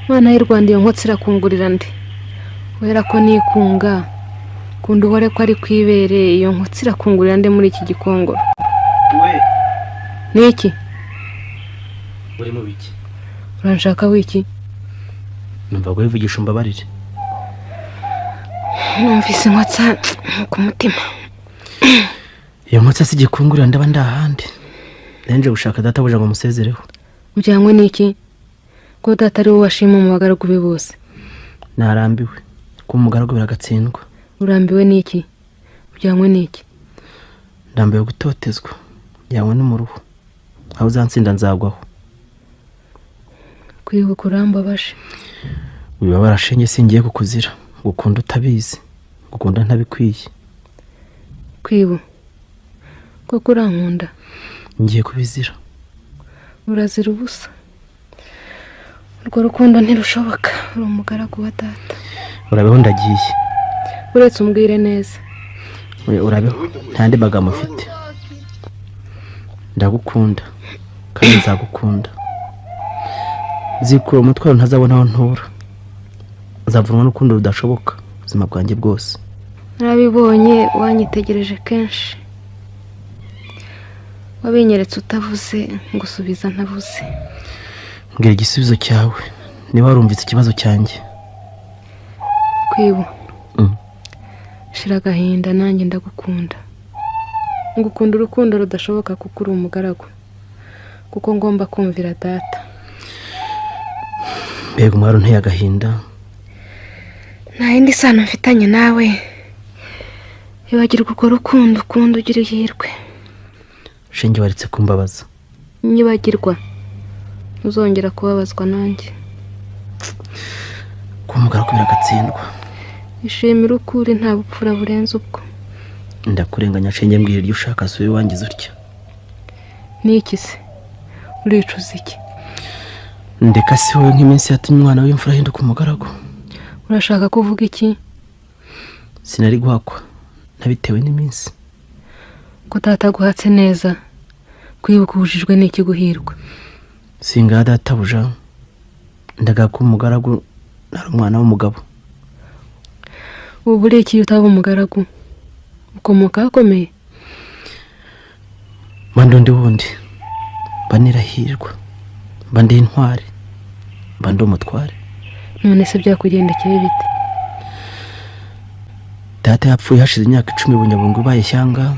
Mwana y'u Rwanda iyo nkotsi irakungurira nde? Wera ko nikunga kunda uhore ko ari kwibere, iyo nkotsi irakungurira nde muri iki gikongoro? We niki? Uri mu biki? Uranshaka wiki? Numva guhivugisha umbabarire. Numvise inkotsa ku mutima. Iyo nkotsa si gikungurira ndaba ndahandi. Nanje gushaka databuja ngo musezereho. Ujyanywe niki? Ko data ari wowe washima mu bagaragu be bose. Narambiwe ko umugaragu biragatsindwa. Urambiwe niki? Ujyanywe niki? Ndambiwe gutotezwa. Yawe n'umuruho. Aho uzansinda nzagwaho. Kwibuka urambabaje. Wibabara shenye singiye kukuzira. Gukunda utabizi, gukunda ntabikwiye. Kwibu koko urankunda? Ngiye kubizira. Urazira ubusa. Urwo rukundo ntirushoboka. Uri umugaragu wa data. Urabeho ndagiye. Uretse umbwire neza. Urabeho nta andi magambo mfite. Ndagukunda kandi nzagukunda. Nzikura umutwaro ntazabona aho ntura. Nzavunwa n'urukundo rudashoboka ubuzima bwanjye bwose. Narabibonye wanyitegereje kenshi. Wabinyeretse utavuze, ngusubiza ntavuze. Mbwira igisubizo cyawe niba warumvise ikibazo cyanjye. Kwibu shira agahinda nanjye ndagukunda. Ngukunda urukundo rudashoboka kuko uri umugaragu, kuko ngomba kumvira data. Mbega umwari unteye agahinda. Nta yindi sano mfitanye nawe. Ibagirwa urwo rukundo ukunda ugira ihirwe. Shenge waretse kumbabaza. Nyibagirwa uzongera kubabazwa nanjye. Kuba umugaragu biragatsindwa. Ishimira ukuri nta bupfura burenze ubwo. Ndakurenganya shenge, mbwira iryo ushaka si wowe wangiza utya. Niki se? Uricuza iki? Ndeka si wowe nk'iminsi yatumye umwana w'imfura ahinduka umugaragu. Urashaka kuvuga iki? Sinari guhakwa nabitewe n'iminsi. Ko data guhatse neza, kwibuka ubujijwe n'iki guhirwa? Singa databuja, ndaga ko umugaragu nari umwana w'umugabo. Ubu uri iki utaba umugaragu? Ukomoka akomeye. Mba ndi wundi, mba nirahirwa, mba ndi intwari, mba ndi umutware. None se byakugendekeye bite? Data yapfuye hashize imyaka 10 Bunyabungo ibaye ishyanga.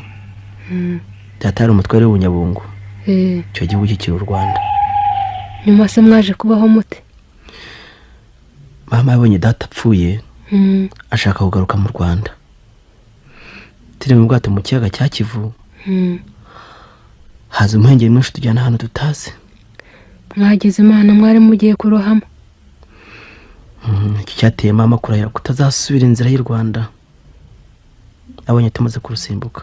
Data yari umutware w'Ubunyabungo. Icyo gihugu kikiri u Rwanda. Nyuma se mwaje kubaho mute? Mama yabonye data apfuye ashaka kugaruka mu Rwanda. Turi mu bwato mu kiyaga cya Kivu. Haza umuhengeri mwinshi tujyana ahantu tutazi. Mwagize Imana mwari mugiye kurohama. Iki cyateye mama kurahira kutazasubira inzira y'u Rwanda. Abonye tumaze kurusimbuka.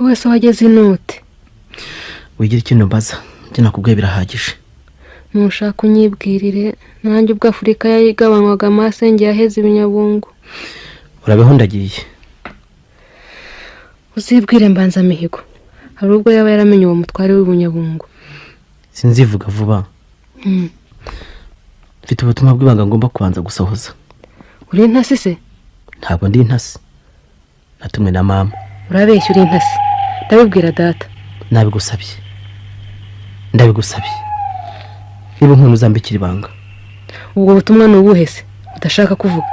Wowe se wageze inute? Wigira ikintu mbaza, njye nakubwiye birahagije. Nushaka unyibwirire, nanjye ubwo Afurika yayigabanywaga amasenge yaheze ibinyabungu. Urabeho ndagiye. Uzibwire mbanza mihigo. Hari ubwo yaba yaramenye uwo mutware w'Ubunyabungo. Sinzivuga vuba. Mfite ubutumwa bw'ibanga ngomba kubanza gusohoza. Uri intasi se? Ntabwo ndi intasi. Natumwe na mama. Urabeshya uri intasi. Ndabibwira data. Nabigusabye. Ndabigusabye. Niba unkunda uzambikira ibanga. Ubwo butumwa ni ubuhe se? Udashaka kuvuga.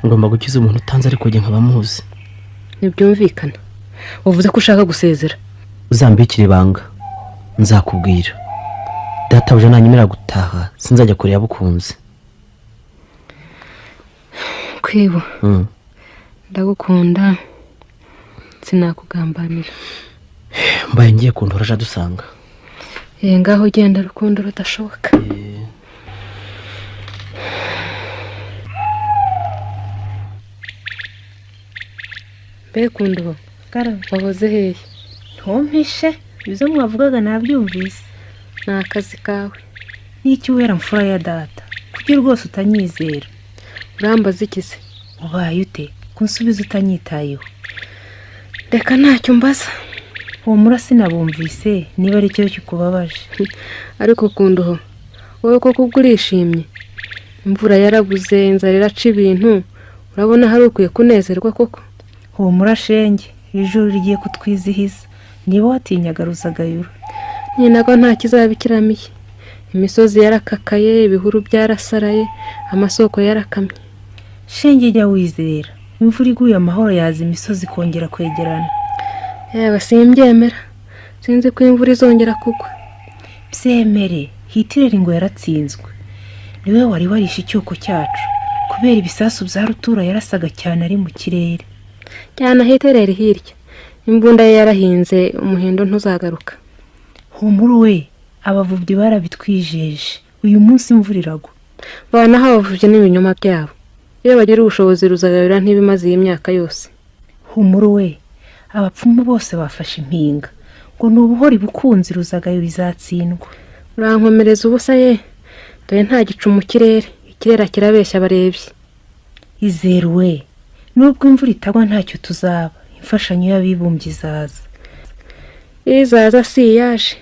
Ngomba gukiza umuntu utanze ariko njye nkaba muzi. Ntibyumvikana. Uvuze ko ushaka gusezera. Uzambikira ibanga. Nzakubwira. Databuja nanyemera gutaha sinzajya kure yabukunze. Kwibu. Ndagukunda sinakugambanira. Mbaye ngiye kundora aje adusanga. Ngaho ugenda rukundo rudashoboka. Mbe kundo wahoze hehe? Ntumpishe ibyo mwavugaga nabyumvise. Ni akazi kawe. N'iki wera mfura ya data? Kuki rwose utanyizera? Urambaza iki se? Ubaye ute kunsubiza utanyitayeho? Reka ntacyo mbaza. Humura sinabumvise niba ari cyo kikubabaje. Ariko kundoho Wowe koko ubwo urishimye? Imvura yarabuze, inzara iraca ibintu, urabona hari ukwiye kunezerwa koko? Humura shenge, ijuru rigiye kutwizihiza. Niba watinyaga Ruzagayura. Nyinago nta kizaba ikiramiye. Imisozi yarakakaye, ibihuru byarasaraye, amasoko yarakamye. Shenge jya wizera, imvura iguye amahoro yaza, imisozi ikongera kwegerana. Yewe simbyemera, sinzi ko imvura izongera kugwa. Byemere, Hitireri ngo yaratsinzwe. Niwe wari warishe icyuko cyacu kubera ibisasu bya rutura yarasaga cyane ari mu kirere. Cyane Hitireri hirya, imbunda ye yarahinze, umuhindo ntuzagaruka. Humura we, abavubyi barabitwijeje, uyu munsi imvura iragwa. Banaho abavubyi n'ibinyoma byabo, iyo bagira ubushobozi Ruzagayura ntibimaze iyi myaka yose. Humura we, abapfumu bose bafashe impinga ngo ni ubuhori bukunzi Ruzagayura izatsindwa. Urankomereza ubusa ye, dore nta gicu mu kirere, ikirere kirabeshya abarebyi. Izere we, nubwo imvura itagwa ntacyo tuzaba, imfashanyo y'abibumbye izaza. Izaza si iyaje,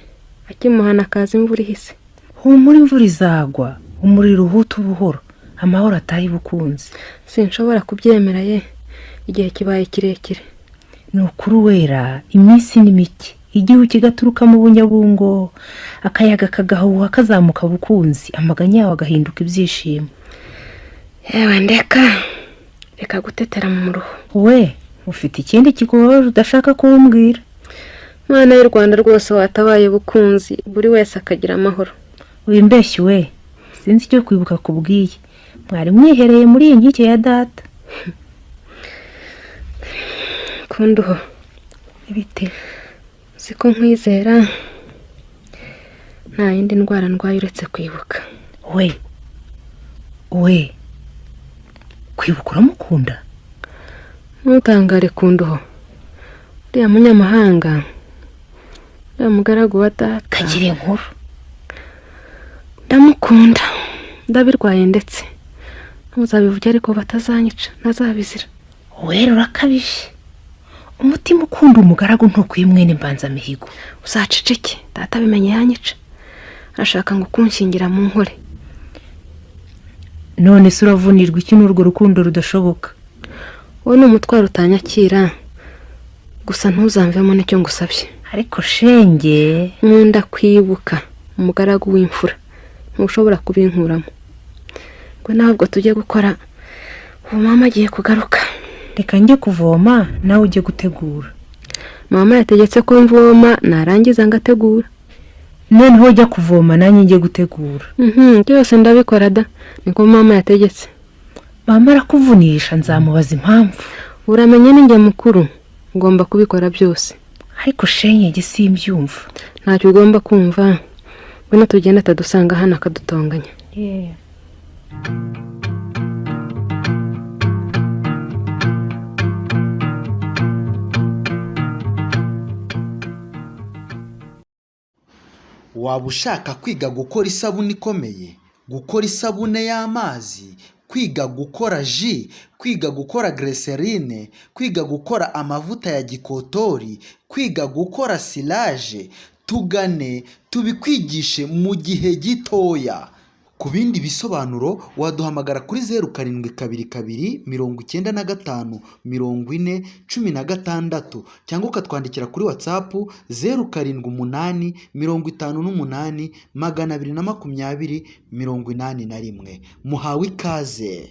akimuhana akaza imvura ihise. Humura imvura izagwa, umuriro uhuta buhoro, amahoro atahe bukunzi. Sinshobora kubyemera ye, igihe kibaye kirekire. Ni ukuri wera, iminsi ni mike, igihu kigaturuka mu Bunyabungo, akayaga kagahuha kazamuka bukunzi, amaganya yawe agahinduka ibyishimo. Yewe ndeka, reka gutetera mu muruho. We, ufite ikindi kikubabaje udashaka kumbwira? Mwana y'u Rwanda rwose watabaye bukunzi, buri wese akagira amahoro. Wimbeshyi we, sinzi icyo kwibuka kubwiye. Mwari mwihereye muri iyi nkike ya data. Kunduho ibite siko nkwizera, nta yindi ndwara ndwaye uretse kwibuka. We kwibuka uramukunda? Ntutangare Kunduho, uriya munyamahanga, uriya mugaragu wa data. Kagire inkuru. Ndamukunda, ndabirwaye ndetse. Ntuzabivuge ariko batazanyica, ntazabizira. Wera urakabije, umutima ukunda umugaragu ntukwiye mwene Mbanzamihigo. Uzaceceke, data abimenye yanyica. Arashaka ngo kunshingira mu nkore. None se uravunirwa iki n'urwo rukundo rudashoboka? Wowe ni umutwaro utanyakira, gusa ntuzamvemo nicyo ngusabye. Ariko shenge, nkunda kwibuka umugaragu w'imfura, ntushobora kubinkuramo. Ngo ntabwo tujye gukora, ubu mama agiye kugaruka. Reka njye kuvoma nawe ujye gutegura. Mama yategetse ko mvoma, narangiza ngategura. Noneho ujya kuvoma nanjye njye gutegura. Byose ndabikora da, niko mama yategetse. Mama arakuvunisha, nzamubaza impamvu. Uramenye ninjye mukuru, ngomba kubikora byose. Ariko shenge simbyumva. Ntacyo ugomba kumva, ngwino tugende atadusanga hano akadutonganya. Waba ushaka kwiga gukora isabune ikomeye, gukora isabune y'amazi, kwiga gukora ji, kwiga gukora glycerine, kwiga gukora amavuta ya gikotori, kwiga gukora silage, tugane tubikwigishe mu gihe gitoya. Ku bindi bisobanuro waduhamagara kuri 0722 95 40 16 cyangwa ukatwandikira kuri WhatsApp 078 58 220 81. Muhawe ikaze.